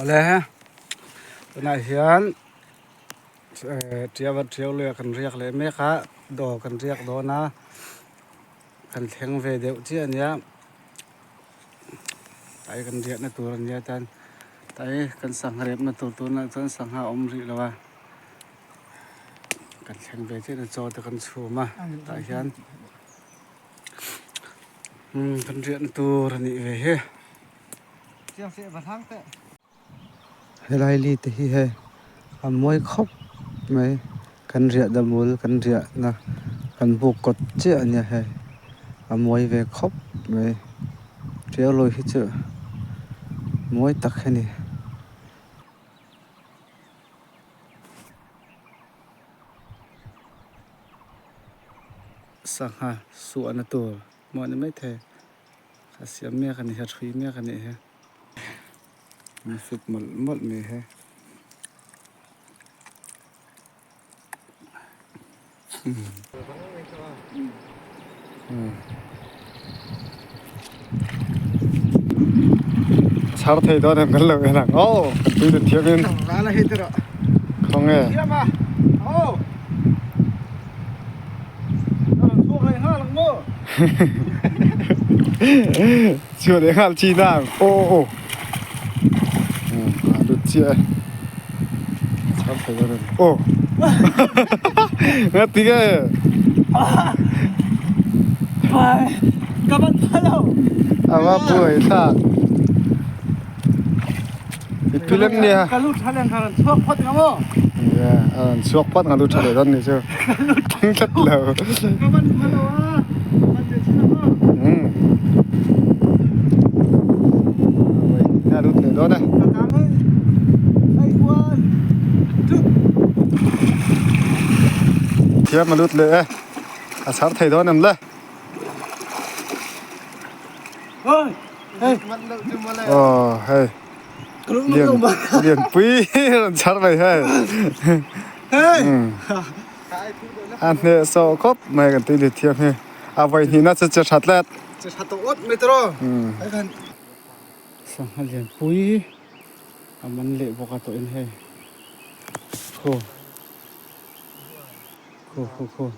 Awle tunah hian tiau tiau lui ah kan riak leh mek a dawr kan riak dawn a kan thleng ve deuh chiah a nia tlai kan riahna tur a nia chuan tlai kan sangha repna tur tunah chuan sangha a awm rih lo a kan thleng ve chiah a chaw te kan chhum a tah hian. Kan riahna tur a nih ve hi. Helai li te hi hei a mawi khawp mai kan riah damul kan riahna kan buk kawt chiah a nia hei a mawi ve khawp mai tiau lui hi chu mawi tak hi a ni. Sangha suahna tur maw ni maithei a siam mek a ni hi a thui mek a nih hi an fit mawlh mawlh mai hi. Chhar thei dawn em kan lo en ang aw kan tui dun thiam in khawnge chhuah leh nghal chi na ang aw aw a lut chiah e chhar thei dawn em aw ngati nge. Ava buai thlak i pilem nia Ka lut tha leh nghal an chhuak phawt nga maw? Yeah, an chhuak phawt nga lut tha leh dawn ni chu. Thing tlat lo. Ka van pha lo a. Van ve chin a maw? Um. A lut leh dawn e. Ka kang e. Hei one, two. Thiam a lut leh e. A chhar thei dawn em le? Aw hei lian lianpui rawn chhar mai hei a hneh sawh khawp mai kan tui lut thiam hi a vawi hnihna chu che that let sangha lianpui a man leh bawk a tawh in hei khaw khaw khaw khaw.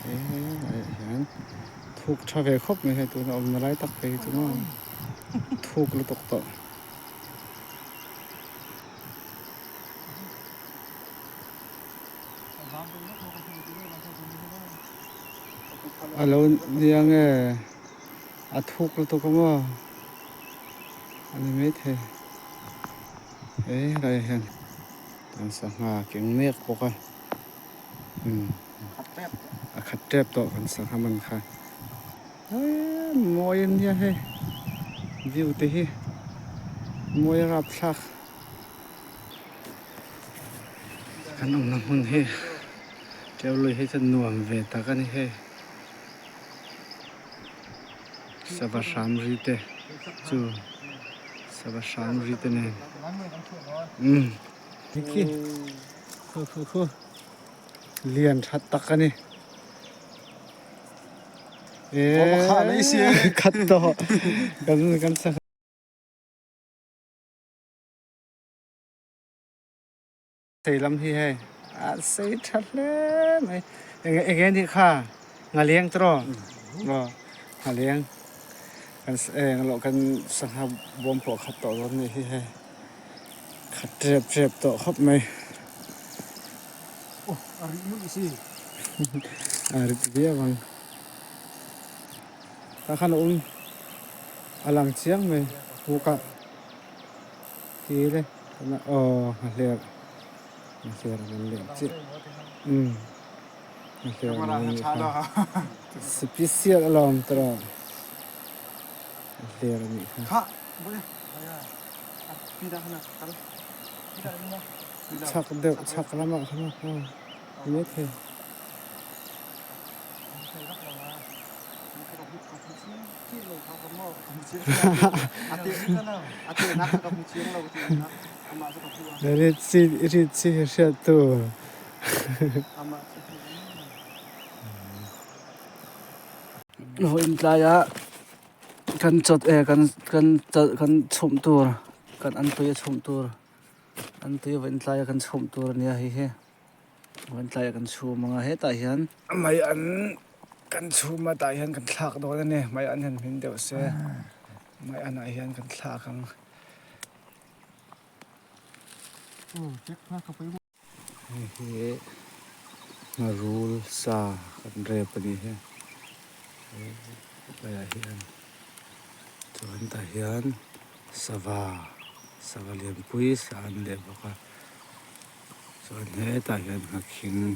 Hian thuk tha ve khawp mai hei tuna awmna lai tak phei hi chu maw thuk lutuk tawh. A lo nia nge a thuk lutuk a maw. A ni maithei he helaiah hian chuan sangha keng mek bawk a umm a khat tep tawh kan sangha man kha eee mawi a nia hei view te hi mawi a rapthlak kan awmna hmun hi ṭeu lui hi chuan nuam ve tak a ni hei. Sava hram ri te chu sava hram ri te nen umm khi khu khu khu lian that tak a ni eee khat tawh kan kan Sei lam hi hei a sei tha hle mai eng eng nge nih kha ngaleng tawh aw ngaleng kan eng loh kan sangha bawm pawh khat tawh dawn nih hi hei khat tep tep tawh khawp mai a rit viau ang tah khan a awm a lang chiang mai puk ah. Ti le aw nghahler nghahler an leh chiah umm nghahler an leh kha special alawm tawh nghahler a nih kha chhak deuh chhak lamah khan aw ni maithei. Rit chi rit chi hi hriat tur. Vawiin tlaia kan chawt eh kan kan kan chhumh tur kan antui a chhumh tur antui vawiin tlaia kan chhumh tur a nia hei hi vawiin tlaia kan chhum ang a hetah hian mai an kan chhum a tah hian kan thlak dawn a ni mai an han hmin deuh se mai anah hian kan thlak ang. Hei hi ngharul sa kan rep a nih hi helaiah hian chuan tah hian sava sava lianpui sa an leh bawk a chuan hetah hian nghakhing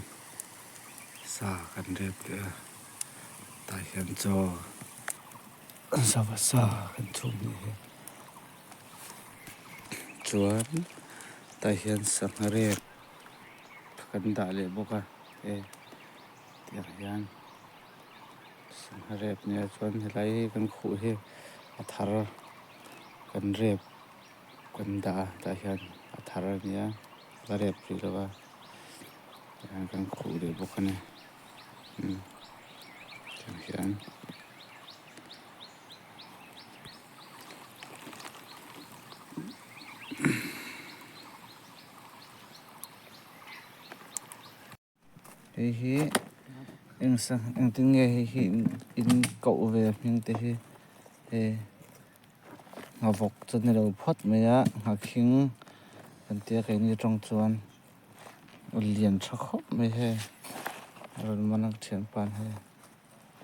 sa kan rep leh a tah hian chaw sava sa kan chhum a nih hi. Chuan tah hian sangha rep kan dah leh bawk a hei tiang hian sangha rep nia chuan helai hi kan khuh hi a thar kan rep kan dah a tah hian a thar a nia la rep rih lo va tah hian kan khuh leh bawk a ni umm tiang hian. Hei hi eng sangha engtin nge hei hi in koh ve hming te hi hei nghavawk chu ni lo phawt mai a nghakhing kan tia keini atang chuan lian tha khawp mai hei a rawn man a thianpa hei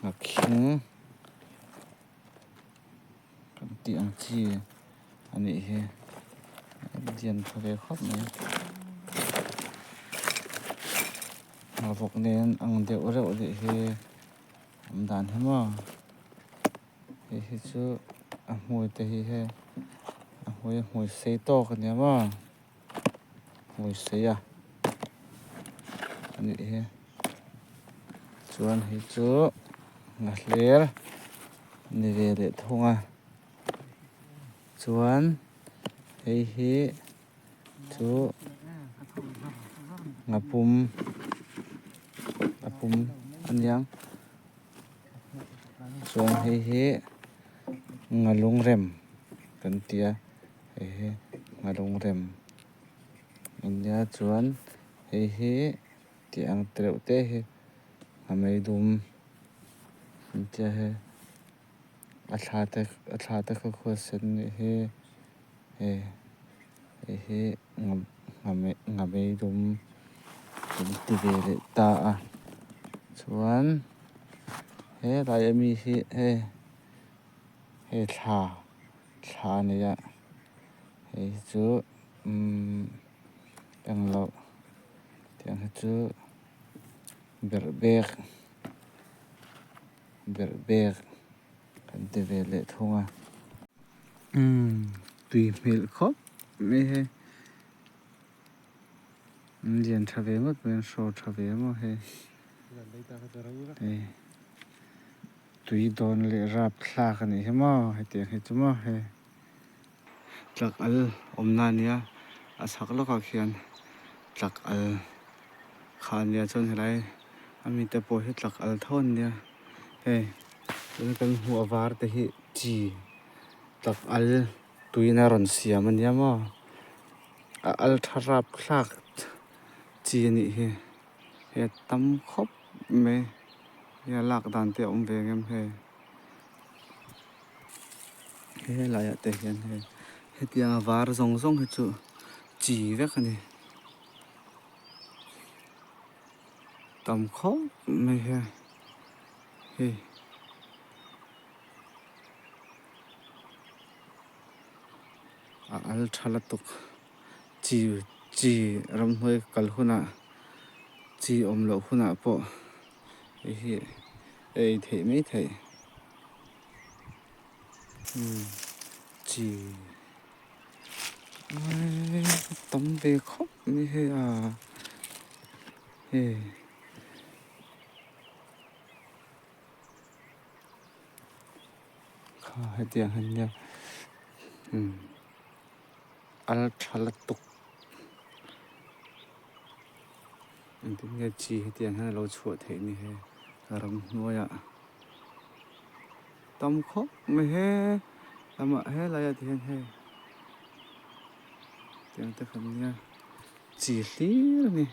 nghakhing. Kan tih ang chi a nih hi a lian tha ve khawp mai nghavawk nen ang deuh reuh a nih hi awm dan hi maw hei hi chu a hmui te hi hei a hmui a hmui sei tawk a nia maw hmui sei a a nih hi chuan hei chu nghahler ni ve leh thung a chuan hei hi chu nghapum a pum a niang chuan hei hi nghalungrem kan ti a. Hei hi nghalungrem a nia chuan hei hi tih ang te reuh te hi a meidum an tia hei a thla te a thla te kha khaw sen nih hi hei hei hi ngha meidum kan ti ve leh ta a chuan helai ami hi hei hei thla. Thla a nei a hei hi chu umm englo tiang hi chu berh bek berh bek kan ti ve leh thung a umm tui hmelh khawp mai hei an lian tha ve ngawt mai an hraw tha ve maw hei hei. Tui dawn leh rap thlak a nih hi maw hetiang hi chu maw hei tlak al awmna a nia a chhak lawkah khian tlak al kha a nia chuan helai a mite pawh hi tlak al tho an nia hei tuna kan hmuh a var te hi chi tlak al tuiin a rawn siam a nia maw a al tha rap thlak chi a nih hi hei a tam khawp mai. Hei a lak dan te a awm ve ngem hei helai ah te hian hei hetiang a var zawng zawng hi chu chi vek a ni tam khawp mai hei hei. A al tha lutuk chi chi ramhnuai kal hunah chi awm loh hunah pawh hei hi a ei theih mai theih umm chi tam ve khawp mai hei a hei. Kha hetiang hian nia umm al tha lutuk engtin nge chi hetiang hian a lo chhuah theih ni he ramhnuaiah. Tam khawp mai he lamah helaiah ti hian hei tiang te khan nia chi hlir a ni.